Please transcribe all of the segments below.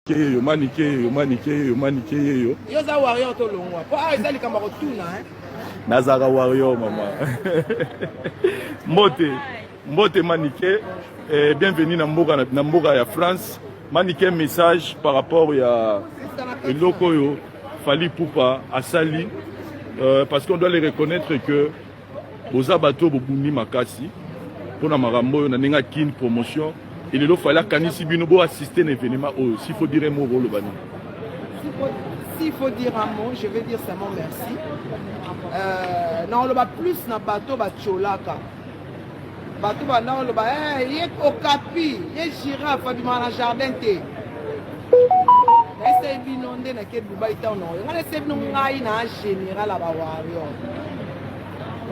Yeyo manike yeyo manike yeyo manike yeyo. Yo za warrior to longwa. Po awa eza likambo ya kotuna hein. Nazalaka warrior mama. Mbote mbote manike eh, bienvenue na mboka na mboka ya France. Manike message par rapport ya eloko oyo Fally Ipupa asali parce qu'on doit le reconnaître que Boza bato oyo bobundi makasi mpo na makambo oyo na ndenge ya kin promotion et lelo Fally akanisi bino bo assister na événement oyo. S'il faut dire un mot, boloba nini? S'il faut dire un mot, je vais dire seulement merci. Na oloba plus na bato batiolaka bato banda oloba eh, ye okapi ye girafe abimaka na jardin te. Naesei bino nde nake Dubai ntango na oyo ngai naesei bino, ngai na général ya bawarrior,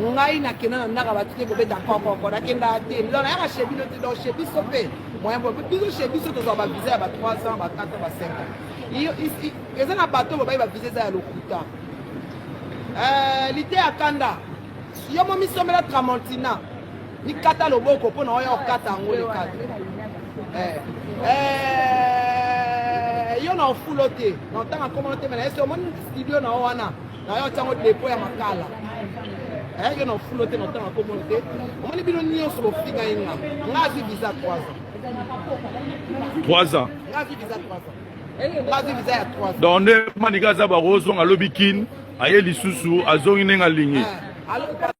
ngai nakenda na ndaka bato te kobeta kokoko, nakenda te. Donc nayaka chez bino te. Donc chez biso mpe moyen boye, biso chez biso tozwa bavisa ya ba 3 ans, ba 4 ans, ba 5 ans. Eza na bato bobayi bavisa eza ya lokuta. Lite ya kanda yo mo misombela tramontina mikata loboko mpo na oyo okata yango le cadre. Yo na ofulo te na otanga komona te, me na yesi omoni studio na yo wana na yo otiango depo ya makala. Yo na ofulo te na otanga komona te. Omoni bino nyonso bofinga ye, nga nga azwi visa 3 ans. 3 ans. Nga azwi visa 3 ans, nga azwi visa ya 3 ans. Donc nde Manike aza bakozonga alobi kin aye lisusu azongi ndenge alingi. Alors.